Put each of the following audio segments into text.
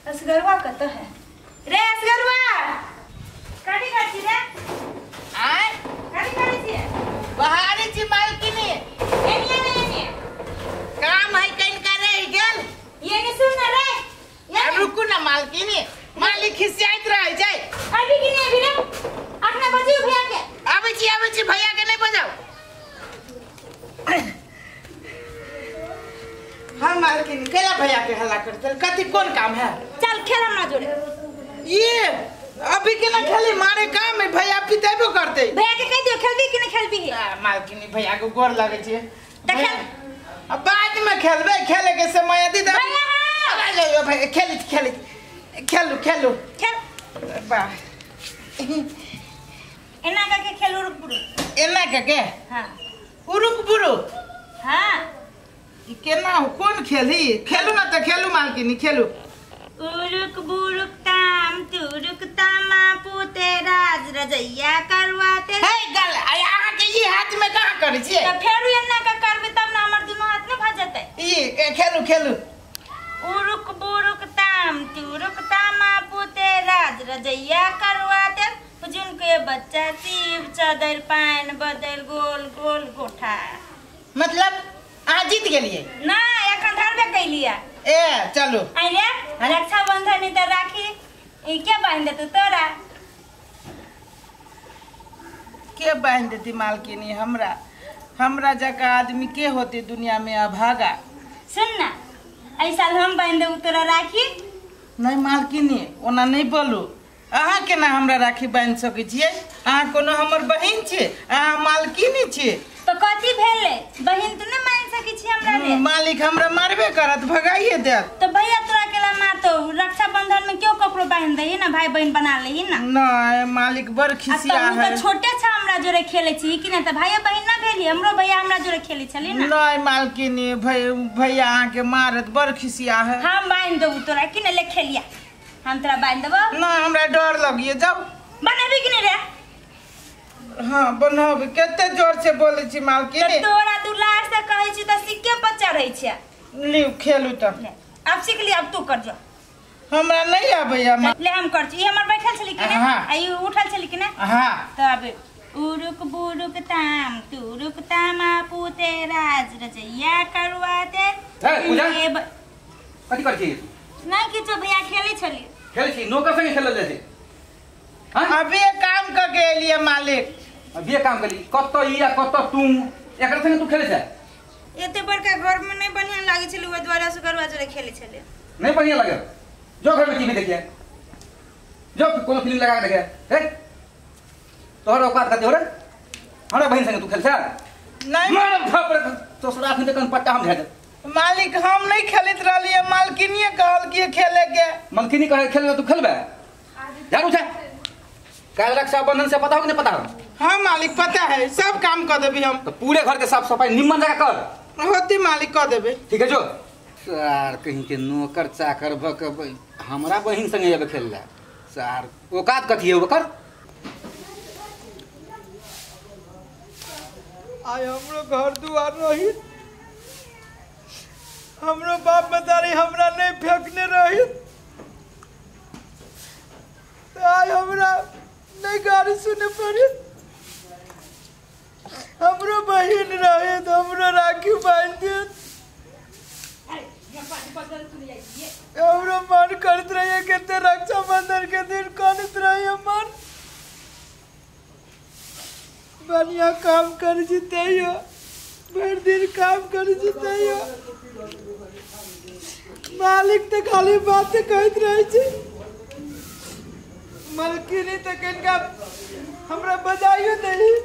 असगरवा कत है रे? असगरवा कथी करै छी रे? आय कथी करै छी? बहारी छी मालकिनी। एनिए ने एनिए काम है कनिका रहि गेल। ये ने सुन ना रे, ये रुकू ना मालकिनी, मालिक खिसियाइत रहै छै। अभी कि नहीं अभी रे? अपना बजियो भैया के। आबै छी आबै छी, भैया के नहीं बजाओ। हाँ मालकिनी, केला भैया के हल्ला करते कथी कोन काम है? चल खेल हमरा जोड़े। ये अभी केना खेली, मारे काम है, भैया पितेबो करते। भैया के कह दियो खेलबी कि नहीं खेलबी? मालकिनी भैया के गोर लगे छै। त खेल अब बाद में खेलबे, खेले के समय दी। भैया आ जाओ भैया, खेल खेल खेलू खेलू खेल। वाह एना के खेलू रुक बुरु। एना के? हां उरुक बुरु। हां ई केना हो, कोन खेली? खेलू ना त खेलू मालकिनी खेलू। उरुक बुरुक ताम तुरुक तामा पुते राज रजैया करवाते। हे गल अहाँ के ई हाथ में कहां करै छियै? त फेरू एना के करबे तब ना हमर दुनू हाथ में भ जतै। ई खेलू खेलू। उरुक बुरुक ताम तुरुक तामा पुते राज रजैया करवाते, पुजुन के बच्चा शिव चादर पान बदल गोल गोल गोठा। मतलब अहाँ जीत गेलियै? ना एखन धरबे कैलियै। ए चलू आइले रक्षाबंधन त राखी ई के बांध देतौ तोरा? के बांध देती मालकिनी? हमरा हमरा जका आदमी के होते दुनिया में अभागा। सुन ना, एहि साल हम बांध देबौ तोरा राखी। नहीं मालकिनी ओना नहीं बोलू, अहाँ केना हमरा राखी बांधि सकै छियै? अहाँ कोनो हमर बहिन छियै, अहाँ मालकिनी छियै। तो कथी भेलै? बहिन तू नहीं मान सकै छी हमरा रे। मालिक हमरा मारबे करत, भगाइए देत। तो भैया तोरा केला मारतौ? रक्षाबंधन में क्यों ककरो बांध दही ना, भाई बहन बना लेही ना। नहीं मालिक बड़ खिसिया है। तू तो छोटे छ हमरा जोरे खेले छी कि ना, त भाई बहन ना भेली? हमरो भैया हमरा जोरे खेले छली ना। नहीं मालकिनी भैया अहाँ के मारत, बड़ खिसिया है। हम बांध देबौ तोरा कि ना, ले खेलिया हम तोरा बांध देबौ। ना हमरा डर लगिए, जाओ। बनेबी कि नहीं रे? हाँ बनाबी। कते जोर से बोले छी मालकिनी? तोरा दुलार से कहै छी त सिक्के पर चढ़ै छै। लिउ खेलू त। अब सीख ली, अब तू कर जो। हमरा नहीं आबैया। ले हम कर छी। ई हमर बैठल छली कि ने आ ई उठल छली कि ने? हां त अब उरुक बुरुक ताम तुरुक तामा पुते राज रजैया करवाते। ए पूजा कथि कर छी? नहीं किछो भैया, खेलै छली। खेलै छी? नौकर संगे खेलल जाइ छै? हां अभी काम क के एलियै मालिक। अभी काम कली कत ई आ कत तू, एकरा संगे तू खेलै छै? एते बड़का घर में नहीं बढ़िया लागे छलै, ओइ द्वारा से करवा जोरे खेलै छलै। नहीं बढ़िया लगे? जो घर में टीवी देखिए, जो कोनो फिल्म लगा के देखे। हे तोहर औकात कते हो रे? हमरा बहिन संगे तू खेल छै? नहीं मारब थापर तो सराख में कन पट्टा हम झा दे। मालिक हम नहीं खेलैत रहलियै, मालकिनीये कहल कि खेले के। मालकिनी कहे खेले तू खेलबे? झाड़ू छै काल रक्षाबंधन से पता हो कि नहीं पता हो? हाँ मालिक पता है, सब काम कर देबी हम। तो पूरे घर के साफ सफाई निम्न जगह कर। होती मालिक कर देबे। ठीक है जो सार कहीं के नौकर चाकर भक हमरा बहिन संगे आबे खेलला सार औकात कथी है ओकर? आय हमरो घर दुआर रही, हमरो बाप मतारी हमरा नहीं फेंकने रही, आय हमरा नहीं गाड़ी सुने पड़ी। हमरो बहिन रहे तो हमरो राखी बांध दे। हमरो मन करत रहे के रक्षाबंधन के दिन कानत रहे मन। बढ़िया काम कर जीते हो, भर दिन काम कर जीते हो। मालिक तो खाली बात कहत रहे छे, मालकिनी तो कनका हमरा बजाइयो नहीं।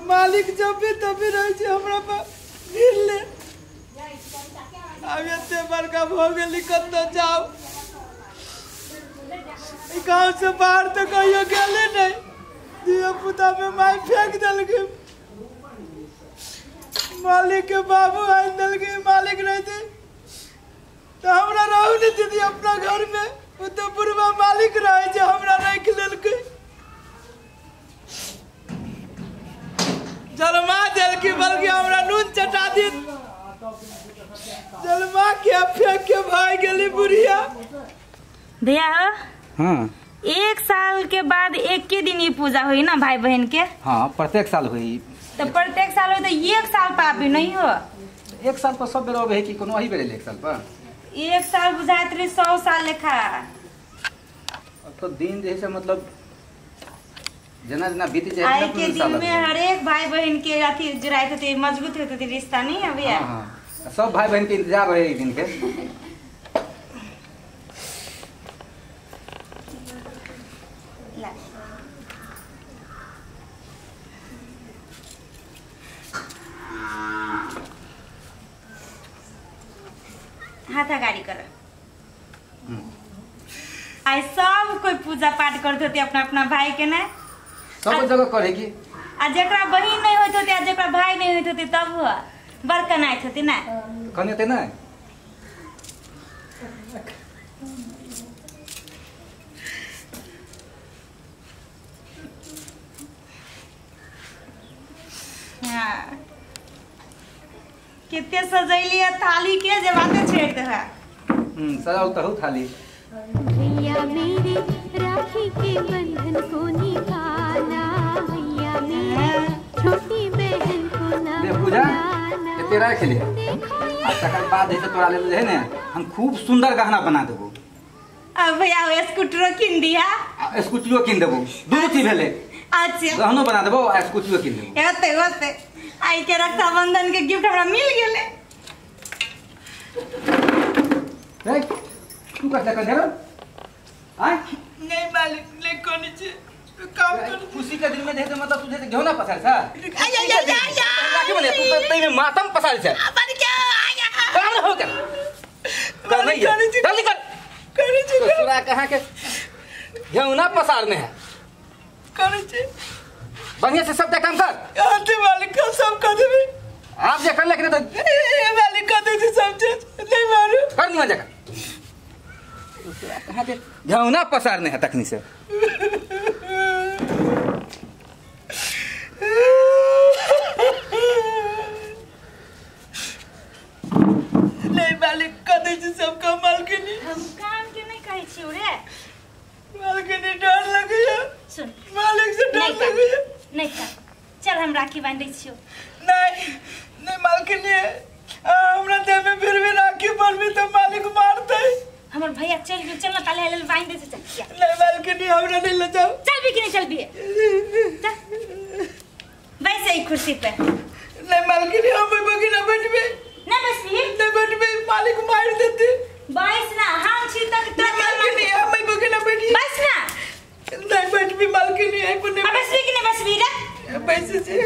मालिक जब भी तभी रहे छे हमरा पर गिर ले। अब एते बड़का भ गेली, कतऽ जाउ? गाँव से बाहर तो कहियो गेले नहीं। धिया पुता में माय फेंक देलकै, मालिक के बाबू आनि देलकै। मालिक रहते तो हमरा रहू नहीं दीदी अपना घर में। ओ तो बुढ़वा मालिक रहे जे हमरा राखि लेलकै, जलमा देलकै, बल्कि हमरा नून चटा दी। जलमा के फेंक के भाग रोआई गेली बुढ़िया। भैया हाँ एक साल के बाद एक के दिन ये पूजा हुई ना भाई बहन के। हाँ प्रत्येक साल हुई। तो प्रत्येक साल हुई तो एक साल पापी नहीं हो। एक साल पर सब बेर अबे है कि कोनो अही बेर एक साल पर? एक साल बुझाइत रही 100 साल लेखा। अब तो दिन जैसे मतलब जना जना बीत जाए आई के दिन में हर एक भाई बहन के अथी जुड़ाइत होते मजबूत होते थे रिश्ता नहीं है भैया। हाँ, सब भाई बहन के इंतजार रहे एक दिन के। हाथा गाड़ी कर आई सब कोई पूजा पाठ करते होते अपना अपना भाई के ना सब जगह करेगी। आ जकरा बहिन नहीं होत होते आ जकरा भाई नहीं होत होते तब हुआ बड़का नाच होते ना कने होते ना। हाँ कितने सजैली है थाली के जे बातें छेड़ दे है। सजाओ तो हो थाली। भैया मेरे राखी के बंधन को निभाना, भैया मेरे छोटी बहन को ना दे पूजा ये तेरा के लिए। आ तकर बाद ऐसे तोरा ले है ने हम खूब सुंदर गहना बना देबो। अब भैया वो स्कूटरो किन दिया। स्कूटियो किन देबो दोनों चीज भेले। अच्छा गहनो बना देबो आ स्कूटियो किन देबो। होते होते आई के रक्षाबंधन के गिफ्ट हमरा मिल गेले। ए तू कथि कर रे? आय नहीं मालिक ले कोनी छे तू काम कर। खुशी के दिन में जे मतलब तू जे घेउ ना पसार छ। आय आय आय आय राखी बने तू त तई में मातम पसार छ। बन के आय काम हो के कर नहीं जल्दी कर करे छे। ससुरा कहां के घेउ ना पसारने है करे छे। बढ़िया से सब काम कर। आते मालिक का सब कर देबे। आप जे कर लेकिन तो ए मालिक कर दे सब चीज नहीं मारू कर नहीं मजा कर। कहां के घेउ ना पसारने है तखनी से। नहीं मालिक कर दे सब काम मालकिनी। हम काम के नहीं कहै छी रे मालकिनी डर लगैया। सुन मालिक से डर लगैया। नहीं का चल हम राखी बांधै छियो। नहीं नहीं मालकिनी हमरा देह में फिर भी राखी बांधबी तो मालिक मारतै। हमर भैया चल गेल चल ना ताले लेल बांध दे चल। नहीं मालकिनी हमरा नहीं ले जाओ। चल भी कि नहीं चल भी चल बैस ई कुर्सी पे। नहीं मालकिनी हम बगिना बैठबे। नहीं बैसबी नहीं बैठबे मालिक मार देते। बैस ना हम छी तक नहीं मालकिनी हम बगिना बैठी बैस ना। नहीं बैठबी मालकिनी आई पुने बैसबी कि नहीं बैसबी रे? बैस छी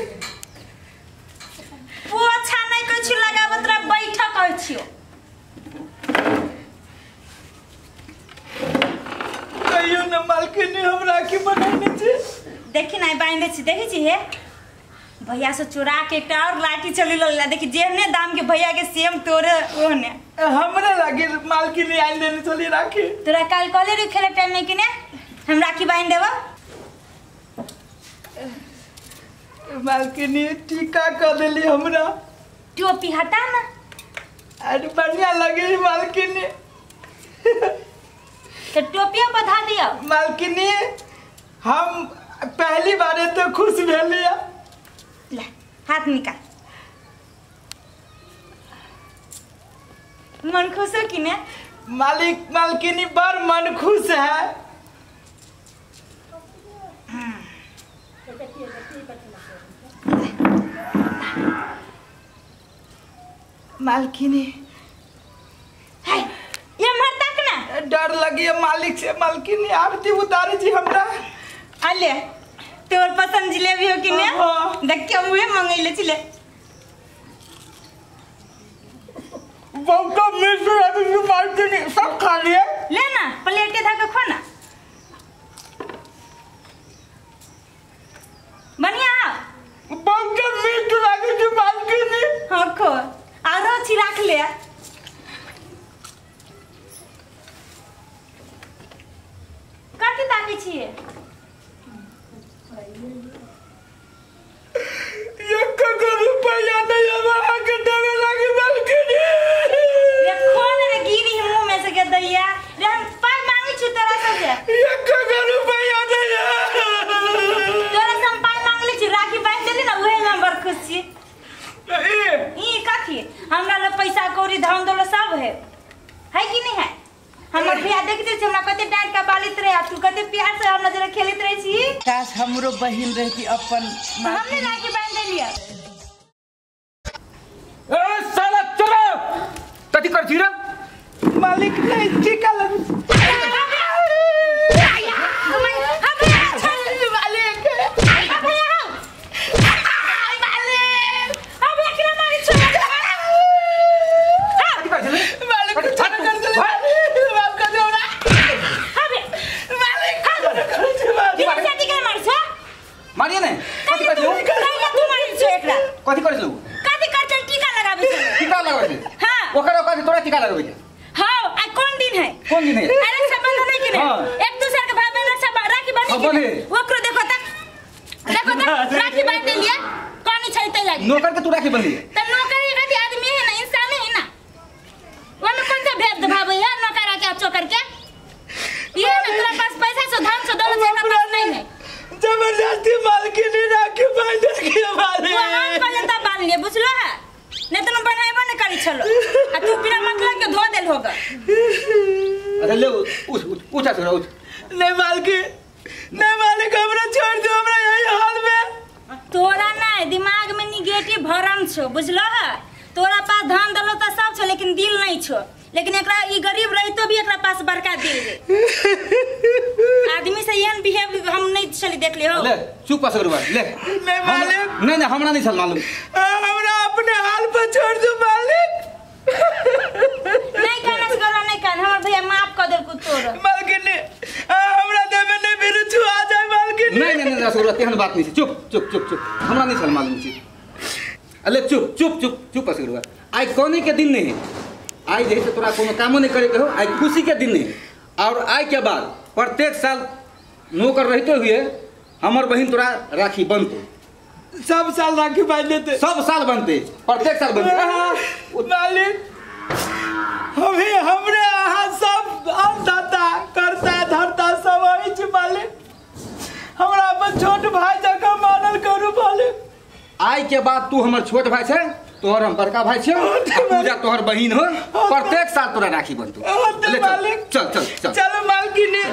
पोछा नहीं कहै छी लगाबत रे बैठ कहै छियो। कहियो न मालकिनी हम राखी बनाने छी। देखी ना बांधे छी देखै छी हे भैया से चोरा के एकटा और लाठी चली लला। देखी जेहने दाम के भैया के सेम तोरे ओहने हमरा लागे मालकिनी आइन देने चली राखी। तोरा काल कहले रे खेले टाइम में कि ने हम राखी बांध देबो। मालकिनी टीका कर देली हमरा। टोपी हटा ना। अरे बढ़िया लगे मालकिनी। तो टोपिया बधा दियो। मालकिनी हम पहली बार तो खुश भेलिया। ले हाथ निकाल। मन खुश हो कि ने? मालिक मालकिनी बड़ मन खुश है। मालकिनी है ये मर तक ना डर लगी है मालिक से। मालकिनी आरती उतारे जी हमरा। अले तोर पसंद जिलेबी हो कि ने? देख के मुहे मंगैले छिले। बहुत मिर्च लगी मालकिनी सब खा लिए। ले ना प्लेट के धागा खो ना बढ़िया। बहुत मिर्च लगी मालकिनी। हाँ खो आरो छी राख ले। कथी ताकै छियै? एक रुपया नहीं अब आके देवे लागी मालकिनी। ये खोन रे गिरी मुंह में है है कि नहीं है? हमर भैया देखते छी हमरा कते डांट का बालित रहे आ तू कते प्यार से हमरा जरा खेलित रहे छी। काश हमरो बहिन रहती अपन। हमने राखी बांध देलिए। ए साला चलो तती कर छी रे। मालिक नहीं टीका लग मारिए ने कथि कर छौ? कथि कर छौ? कथि कर छौ? टीका लगाबै छौ। टीका लगाबै छै? हां। ओकर ओकर तोरा टीका लगाबै छै? हां। आ कोन दिन है? कोन दिन है? अरे संबंध नहीं कि नहीं? एक दूसरे के भाई बहन रक्षा राखी बंधी। ओकरो देखो त देखो त राखी बांध देलिए कोनी छै तै लागी। नौकर के तू राखी बंधी? त नौकर एक आदमी है ना, इंसान है ना, ओमे कौन सा भेदभाव है नौकर के चोकर के? ये ना तोरा पास पैसा छौ, धन छौ, दौलत छौ, हमरा पास नहीं है। जबरदस्ती मालकिनी राखी बांध के मारे। तो हम कहले त बांध लिए बुझलो है, नहीं तो हम बनाएबो नहीं करी छलो आ तू बिना मतलब के धो देल होगा। अरे ले उठ उठ उठ छोरा उठ। नहीं मालकी नहीं मालिक हमरा छोड़ दो, हमरा यही हाल में। तोरा नहीं दिमाग में निगेटिव भरम छो बुझलो है। तोरा पास धन दौलत त सब छो लेकिन दिल नहीं छो। लेकिन एकरा ई गरीब रहितो भी एकरा पास बड़का दिल है। आदमी से एहन बिहेव हम नहीं छली देखले हो। ले चुप असगरुआ ले। नहीं मालिक नहीं नहीं हमरा नहीं छल मालूम। हमरा अपने हाल पर छोड़ दो मालिक। नहीं कहना असगरुआ नहीं कहना, हमर भैया माफ कर देलकू तोरा। मालकिनी हमरा देवे नहीं बिरु छुआ जाए मालकिनी। नहीं नहीं नहीं असगरुआ तेहन बात नहीं छै। चुप चुप चुप चुप हमरा नहीं छल मालूम छै। अले चुप चुप चुप चुप असगरुआ। आई कोनी के दिन नहीं, आई जैसे तोरा कोनो कामो नहीं करे के हो, आई खुशी के दिन नहीं। और आई के बाद प्रत्येक साल नौकर रहते हुए हमर बहिन तोरा राखी बनते। सब साल राखी बांध देते। सब साल बनते, प्रत्येक साल बनते। मालिक हमें हमरे अहाँ सब अन्नदाता करता धरता सब अछि मालिक। हमरा अपन छोट भाई जकाँ मानल करू मालिक। आई के बाद तू हमर छोट भाई छै, तोहर हम बड़का भाई छियौ, पूजा तोहर बहिन हो, प्रत्येक साल तोरा राखी बनतौ। चल चल चल चल चलो मालकिनी।